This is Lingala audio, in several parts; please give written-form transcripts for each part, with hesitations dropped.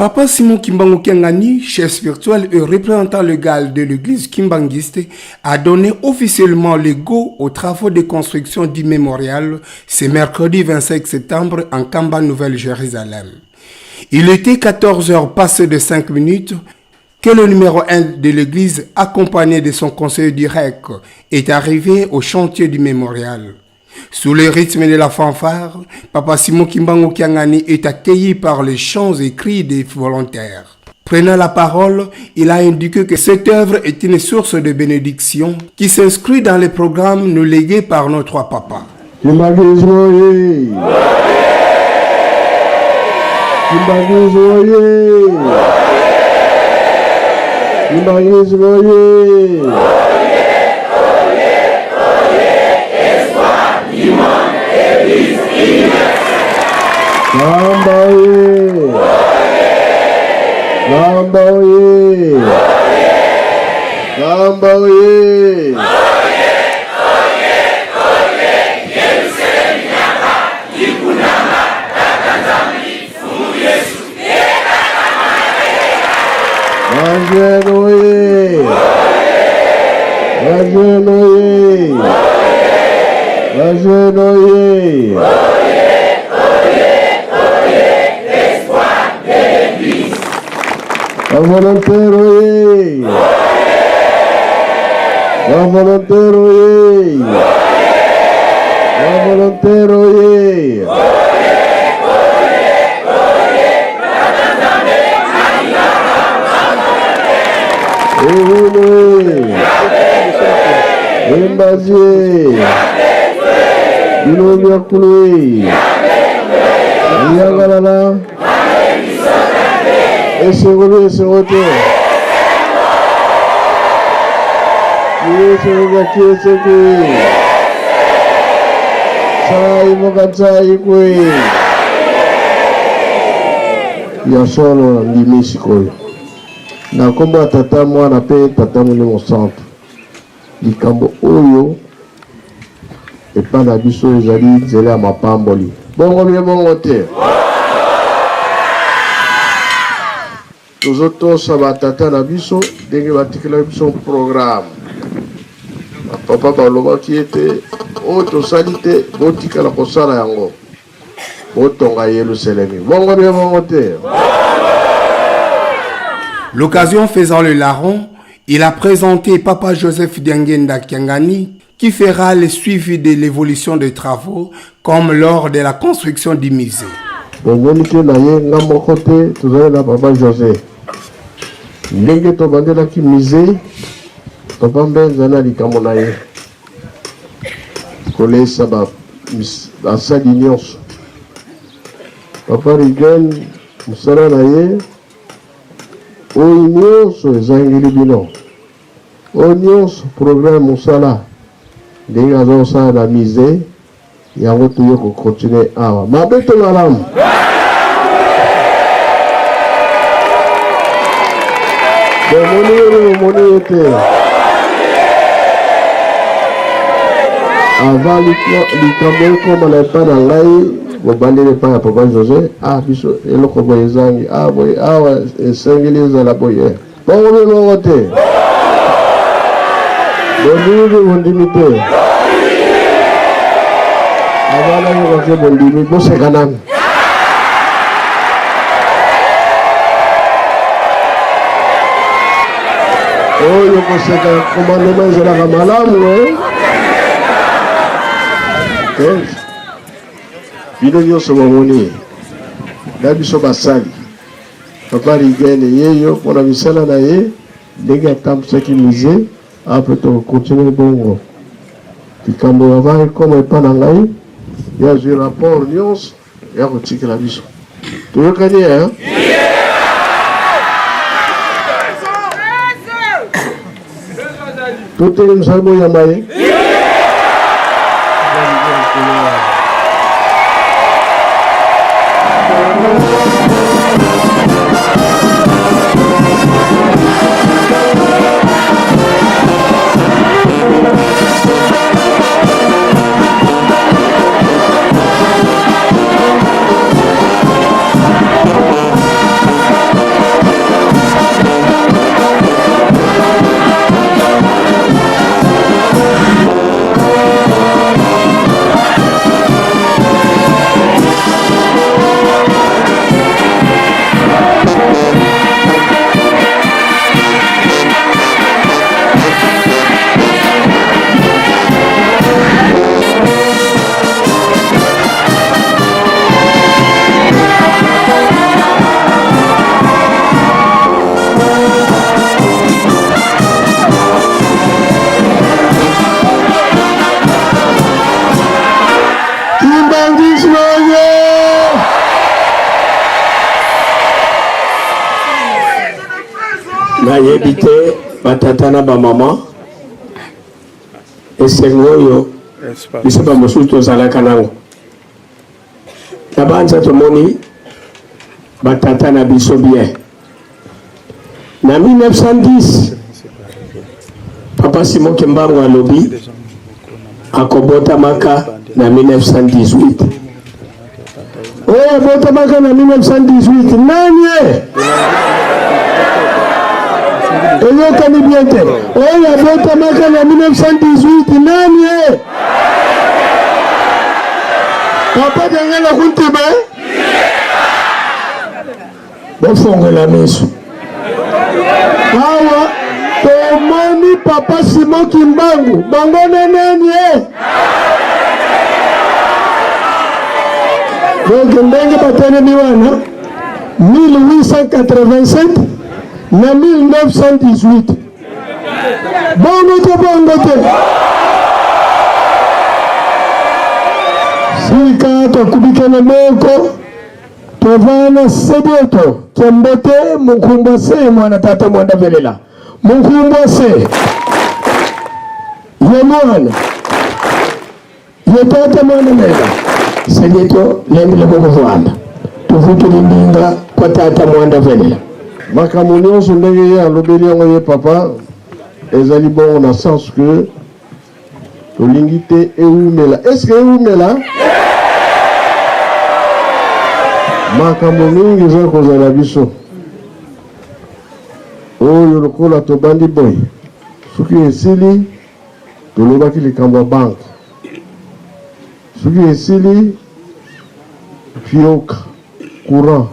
Papa Simon Kimbangu Kiangani, chef spirituel et représentant légal de l'église kimbanguiste, a donné officiellement le go aux travaux de construction du mémorial ce mercredi 25 septembre en Kamba, Nouvelle-Jérusalem. Il était 14 heures passées de 5 minutes que le numéro 1 de l'église, accompagné de son conseiller direct, est arrivé au chantier du mémorial. Sous le rythme de la fanfare, Papa Simon Kimbangu Kiangani est accueilli par les chants et cris des volontaires. Prenant la parole, il a indiqué que cette œuvre est une source de bénédiction qui s'inscrit dans les programmes nous légués par nos trois papas. Kimbanguisme oye! Kimbanguisme oye! Kimbanguisme oye! Kamba oye! Kamba oye! Kamba oye! Bajene oye! Bajene oye! Bajene oye! Ba volontaire oye! Ba volontaire oye! Ba volontaire oye! Ehune! Embazie! Bino biakulu! Yangalala! Esengo bi esengo te. Esengo bia kieseki. Sai moka sai kwe. Ya solo ndimi sikoyo. Na nkombo ya Tata, Mwana mpe Tata Molimo Santu. Likambo oyo epai na biso ezali nzela ya mapamboli. Bongo bie bongo te. Tozotosa batata na biso ndenge batikelaki biso programme. Bapapa balobaki ete oyo tosali te botikala kosala yango. Botonga Yelusalemi. Bongo bie bongo te. L'occasion faisant le larron, il a présenté Papa Joseph Diangienda Kiangani qui fera le suivi de l'évolution des travaux comme lors de la construction du musée. Bomoni ke na ye nga moko te, tozali na Papa José. Ndenge tobandelaki musée, Papa Mbenza na likambo na ye kolesa basali nyonso. Papa Rigen mosala na ye oyo nyonso ezangeli bino, oyo nyonso programme mosala ndenge aza kosala na musée yango toye kokontinue awa mabe to malamu. Bomoni ye bomoni ye te avant likambo ekoma na epai na ngai bobandeli epai ya papa José ah biso eloko boye ezangi ah boye awa esengeli ezala boye bongo mpe bongo te bondimi mpe bondimi te avant nayoka ke bondimi boseka nanu. Oyo koseka commandement ezalaka malamu eh? Bino nyonso bomoni na biso basali papa Rigene yeyo mpona misala na ye ndenge atambusaki musée ape tokontinue bongo likambo avant ekoma epa na ngai ye azwi rapport nyonso ya kotikela biso toyokani eh? Totelemisa boyamba ye. Nayebi te batata na bamama, esengo oyo biso bamosusu tozalaka nango na banza, tomoni batata na biso bien. Na 1910, Papa Simon Kimbangu alobi akobotamaka na 1918. Oyo abotamaka na 1918 nani? Eyokani bien te. Oyo abotamaka na 1918 nani? Papa Diangenda Kuntima. Bofongola miso awa, tomoni Papa Simon Kimbangu, bango na nani e? Donc ndenge batelemi wana, 1887 na 1918, bongo te, bongo te. Sika tokubikana moko, tovana sebieto kembote munkumbwa se mwana tata mwanda velela munkumbwa se ye mwana ye tata mwana lela sebieto lendele kokuvwanda tuvutuli ndinga kwa tata mwanda velela. Makambo nyonso ndenge ye alobeli yango, ye papa, ezali bongo na sens que tolingi te ewumela. Eske ewumela? Makambo mingi eza kozala biso oyo lokola tobandi boye, soki esili, tolobaki likambo ya banque, soki esili, fioka courant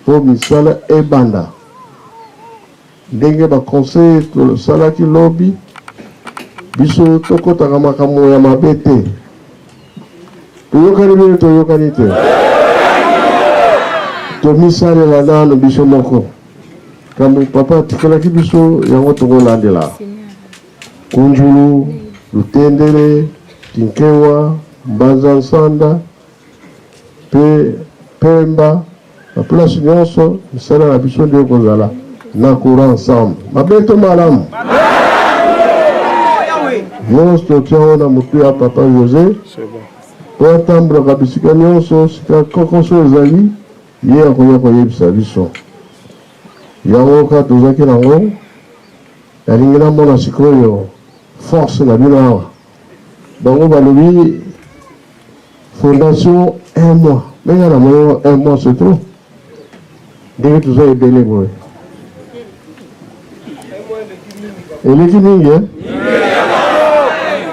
mpo misala ebanda. Ndenge baconseil tosalaki lobi, biso tokɔtaka makambo ya mabe te. Toyokani bino? Toyokani te? Tomisalela nano biso moko. Kambo papa atikelaki biso, yango tokolandela: Kunjulu, Lutendele, Kinkewa, Mbanza Nsanda mpe Pemba, baplace nyonso. Misala na biso nde ekozala na courant ensemble. Mabe to malamu, nyonso totia yango na motu ya papa José mpo atambolaka bisika nyonso. Sika kokoso ezali, ye akoya koyebisa biso yango. Kaka tozalaki nango, nalingi namona sikoyo force na bino awa. Bango balobi fondation un mois, mais nga namoni un mois c'est trop. Ndenge toza ebele boye, eleki mingi.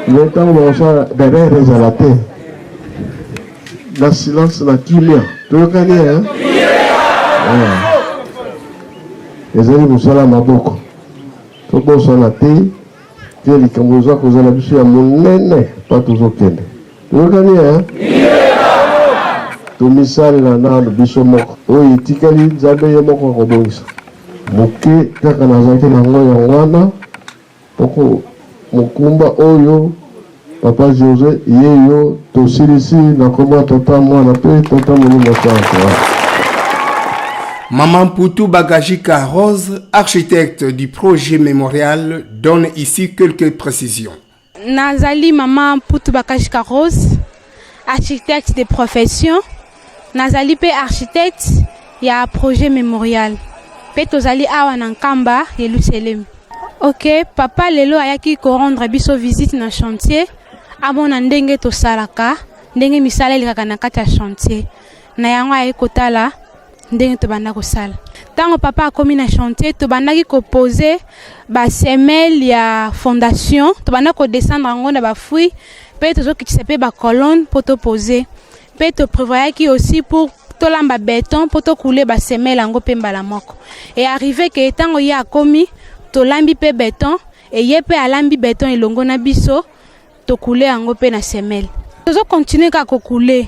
Mais ntango bakosala derrière, ezala te na silence, na kimia. Toyokani? Ezali mosala maboko. Tobosana te te likambo eza kozala biso ya monene mpa tozokende. Toyokani? Tomisalela nano biso moko. Oyo etikali, Nzambe ye moko akobongisa. Moke kaka nazalaki nango, yango wana poko mokumba oyo papa José ye yo tosilisi na kombo ya Tata, Mwana mpe Tata Molimo Santo. Maman Poutou Bagajika Rose, architecte du projet mémorial, donne ici quelques précisions. Nazali Mama Mputu Bakajika Rose, architecte de profession. Nazali mpe architecte ya projet mémorial. Mpe tozali awa na Nkamba, Yelusalemi. Ok, papa lelo ayaki korendre biso visite na chantier, amona ndenge tosalaka, ndenge misala elekaka na kati ya chantier. Na yango ayaki kotala ndenge tobanda kosala. Ntango papa akomi na chantier, tobandaki kopose basemelle ya fondation, tobanda kodescendre yango na bafouille mpe tozokitisa mpe bacolonne mpo topose. Mpe toprévoyaki aussi pour tolamba béton mpo tokule basemelle yango mpe mbala moko. E arrivé ke ntango ye akomi, tolambi mpe béton, eye mpe alambi béton elongo na biso, tokule yango mpe na semelle. Tozokontinue kaka kokule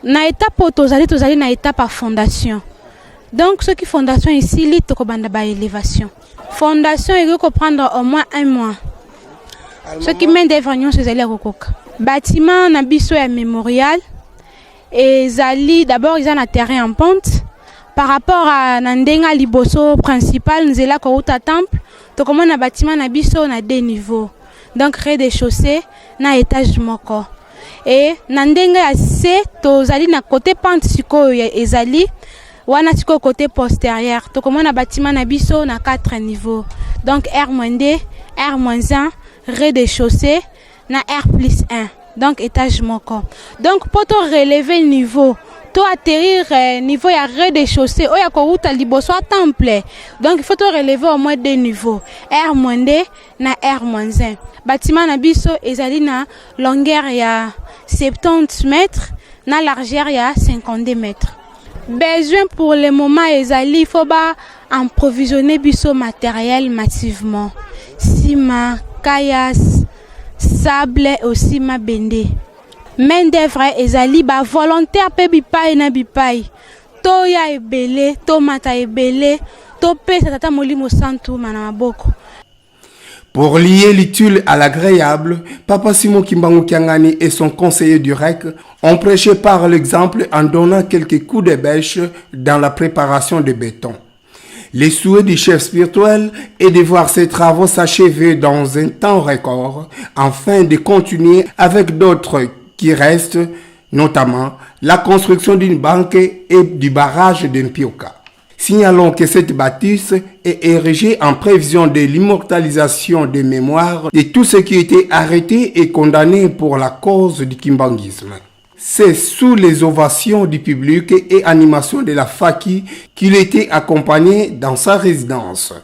na étape oyo tozali. Tozali na étape ya fondation. Donc soki fondation esili, tokobanda baélévation. Fondation ekoki koprendre au moins un mois soki main d'œuvre nyonso ezali ya kokoka. Bâtiment na biso ya mémorial ezali d'abord, eza na terrain en pente. Par rapport à na ndenge ya liboso principal, nzela kouta temple, tokomona bâtiment na biso na deux niveaux, donc rez-de-chaussée na étage moko. E na ndenge ya se, tozali na côté pente. Sikoyo ezali wana, sikoyo côté postérieur, tokomona bâtiment na biso na 4 niveaux, donc R-2, R-1, rez-de-chaussée na R+1, donc étage moko. Donc mpo to relever niveau, to atterrir niveau ya rez-de-chaussée oyo ya kowuta liboso ya temple, donc il faut to relever au moins deux niveaux, R-2 na R-1. Bâtiment na biso ezali na longueur ya 70 mètres, na largeur ya 52 mètres. Besoin pour le moment ezali, faut ba approvisionner biso matériel massivement: ciment, caillasse, sable, aussi mabende. Main d'œuvre ezali bavolontaire mpe bipai na bipai. Toya ebele, tomata ebele, topesa Tata Molimo Santu na maboko. Pour lier l'utile à l'agréable, Papa Simon Kimbangu Kiangani et son conseiller du REC ont prêché par l'exemple en donnant quelques coups de bêche dans la préparation de béton. Les souhaits du chef spirituel est de voir ces travaux s'achever dans un temps record afin de continuer avec d'autres qui restent, notamment la construction d'une banque et du barrage de Mpioka. Signalons que cette bâtisse est érigée en prévision de l'immortalisation des mémoires de tous ceux qui étaient arrêtés et condamnés pour la cause du kimbanguisme. C'est sous les ovations du public et animation de la FAKI qu'il était accompagné dans sa résidence.